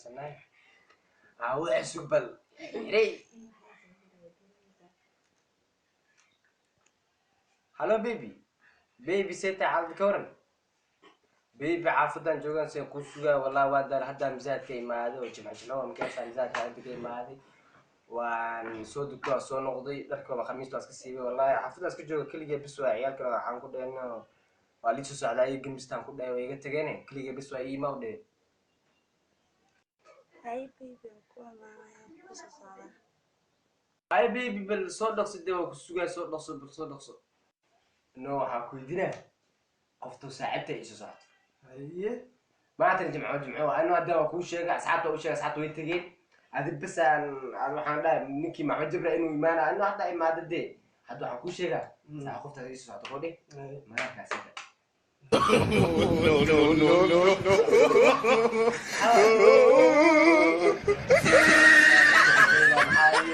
shukaansanay. Aa, waa sug bal. Hey. Hello baby. Baby, see tahay xaalada ka waran? Baby, xaafadan joogaan seen kuu sugaa. Wallahi waa daar haddaan masaajidka imaaday oo jimco jimco waa markaasaa masaajidka hadda ka imaaday. Waan soo dugtay, waan soo noqday, dharkooda khamiista waan iska siibay. Wallahi xaafadaan iska jooga keligee bis waa ciyaalkana waxaan ku dhahayno waa lii soo socdaa iyo gemistaan ku dhahay way iga tageene keligee bis waa iima u dhahe. Hay baby, waan ku amaanaya ku soo socdaa. Ay baby, bal soo dhaqso dee, waa ku sugaa, soo dhaqso, bal soo dhaqso. No, waxaa ku weydiinaa qofto saaxiibta ay soo socoto. Haye. Maantana jimco jimco ano hadda waa kuu sheegay, asxaabta u sheegay, asxaabta way tegeen. Adi bas aan waxaan dhahay ninkii Maxamed Jabra inuu imaana ano hadda imaado dee. Hadda waxaan kuu sheegaa saa qoftaas ii soo socoto koo dheh magaalkaas hadda. No, no, no, no, no.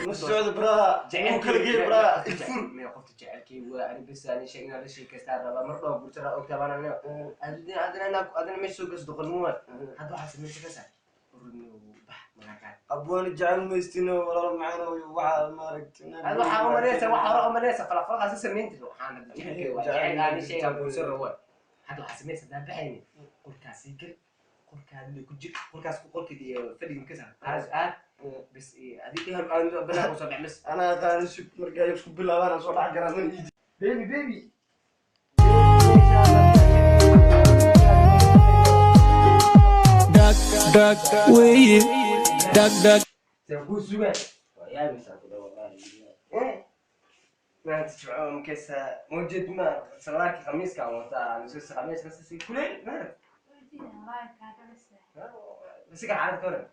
Ma socdo brother. Wuu kala geey brother. Ifur. Qofta jecelkay waa ani bas aan sheeg inaan la sheekaystaan rabaa mar dhow guursadaa ogtaa baan aniga adina adina meesha soo gaso doqonimo. Hadda waxaa samaysa kasa ururni bax magaalkaan. Abwaani jecel maystino walaal macaan oo waxaa maaragtay. Ad waxaa umalaysa waxa hore umalaysa falaqfalqaas samayn jirta. Waxaan hadda jecelkay waa jecel aan sheegaa guursan rabo. Hadda waxaa samaysa haddaan baxayni qolkaasii gal, qolkaadi ku jir, qolkaas ku qolkii iyo fadhiga kasa aad aad bas adiga aan banaan usoo bax bas. Anaa aqaani, sug markay isku bilaabaan aan soo dhex garaa man iidi. Baby, baby. Dhag dhag weeye dhag dhag. Saan kuu sugaa waa yaabaysaa ku dhaw wallahi. Maanta jimco markaysa mawjad ma salwaarkii khamiiska aan wataa mise khamiiska si kuleyl maarag basiga xaalad ka waran.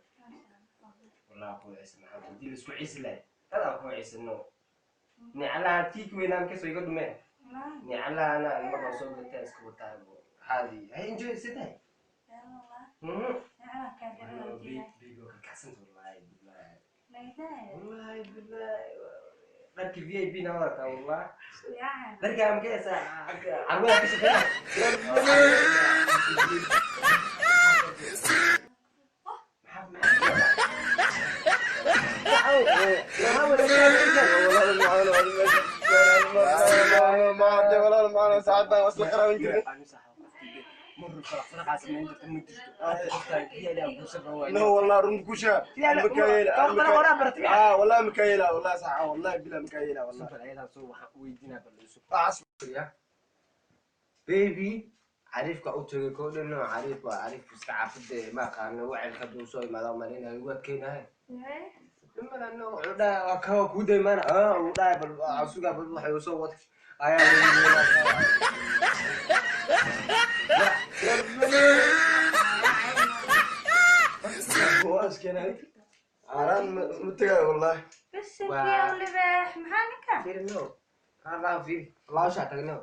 Wallahi ku ciise maxaa hadii la isku ciisi lahay dad aan ku ciisano nicalaha tiiki weynaa markaysa iga dhumeen nicalaha ana markaan soo gatay iska wataa caadi. Hay, enjoy sidahay. Baby, waa kalkacsanta wallahi billahi, wallahi billahi dharkii VIP na wadataa wallahi. Dharkaa makaysa carwada ka shaqeeya. Walaal macaan oo meesha ma hadda walaal macaan saacad baan wasla qaraaban jirnay. No والله رun ku sheeg. Makaayela. Ah والله makaayela والله sax والله bila makaayela والله. Baby, cariifka u tagay koo dhan oo cariif waa cariif iska xaafadda ma aqaano wacilka hadduu soo imaada umalaynayo ugu adkeynahay. Nimanano wuxuu dhahay waa kawa kuu daymaana ah uu dhahay bal waxaan sugaa bal waxay uu soo watay ayaa. Waa iskeenay. Araan ma tagay wallahi. Maxaa ninkan? Fiiri no haa fiiri laasha tagno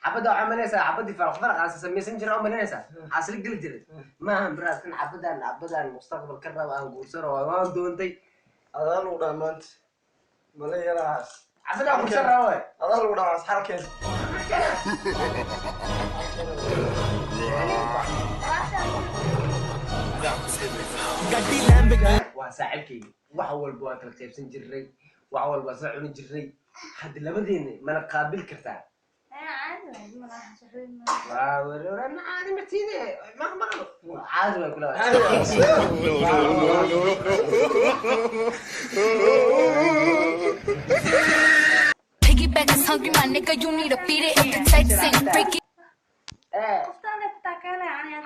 xabadda waxaa malinaysaa xabaddii faraq faraq aan samaysan jiray oo malinaysaa asli geli jiray maahan baraas kan xabaddan xabaddan mustaqbal ka raba aan guursano waan doontay. Adaa lagu dhaha maanta. Mala yaraas. Xabaddan guursan raba waay. Adaa lagu dhaha xalkeen. Waa saaxiibkayga, wax walba waan kala qaybsan jirnay, wax walba waan soo cuni jirnay. Hadda labadeena mana qaabil kartaa? Waa wareer caadi martiide maqmaqlo caadi way kula. No, no, no, no. Piggyback is hungry, my nigga. You need to feed it. If the text ain't freaky.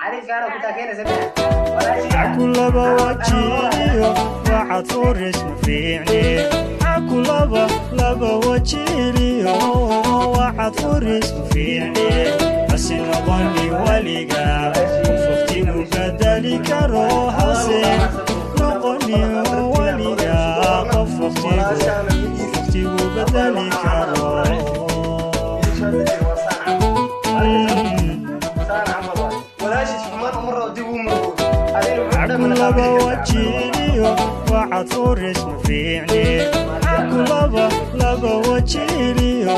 Xariifkaana ku taakeynaysa. Kulaba wajiyo waxaad furis ma fiicni kulaba laba wajiliyo waxaad furis ma fiicni hase noqoni weliga qof waqtigu bedeli karo hase noqoni weliga qof waqtigu bedeli karo. Walaashiis xumaan uma rabo dib uu murugo. Kulaba wajiliyo waxaad furis ma fiicni kulaba laba wajiliyo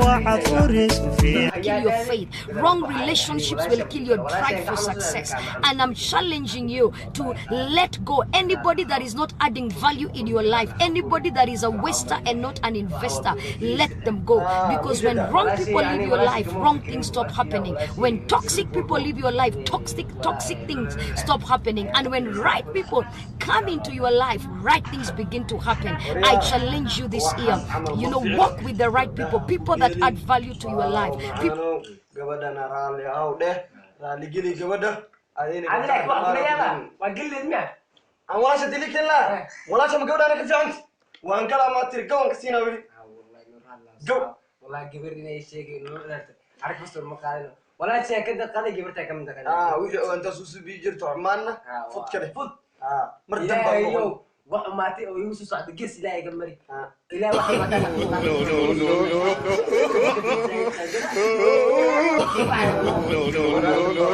waxaad furis ma fiicni. kill your faith. Wrong relationships will kill your drive for success. And I'm challenging you to let go anybody that is not adding value in your life, anybody that is a waster and not an investor, let them go. Because when wrong people leave your life, wrong things stop happening. When toxic people leave your life, toxic things stop happening. And when right people come into your life, right things begin to happen. I challenge you this year. Walk with the right people, people that add value to your life. People Ano, gabadhana raalli ahaw dheh, raalligeli gabadha adina. Adi laakiin waa kula yaabaa, waa gelileed miya? Aan walaasha dili kelnaa, walaasha ma gabadhaana ka fiicanta? Waan galaa, maa tiri gawanka siinaa weli. Go. Wallahi gabar inay sheegay nolol dheerta arag fasir ma qaadino. Wallahi sheekada qaday gabartaa ka mid qaday. Ah, wixii oo intaas usoo bii jirto xumaanna fud ka dheh. Fud. Ah, mar dambe aan Ilaahayow noqon. Wax umaatay oo igu soo socda ges ilaahay iga mari. Ah. Ilaah wax umaatay. No, no, no, no. No, no, no, no.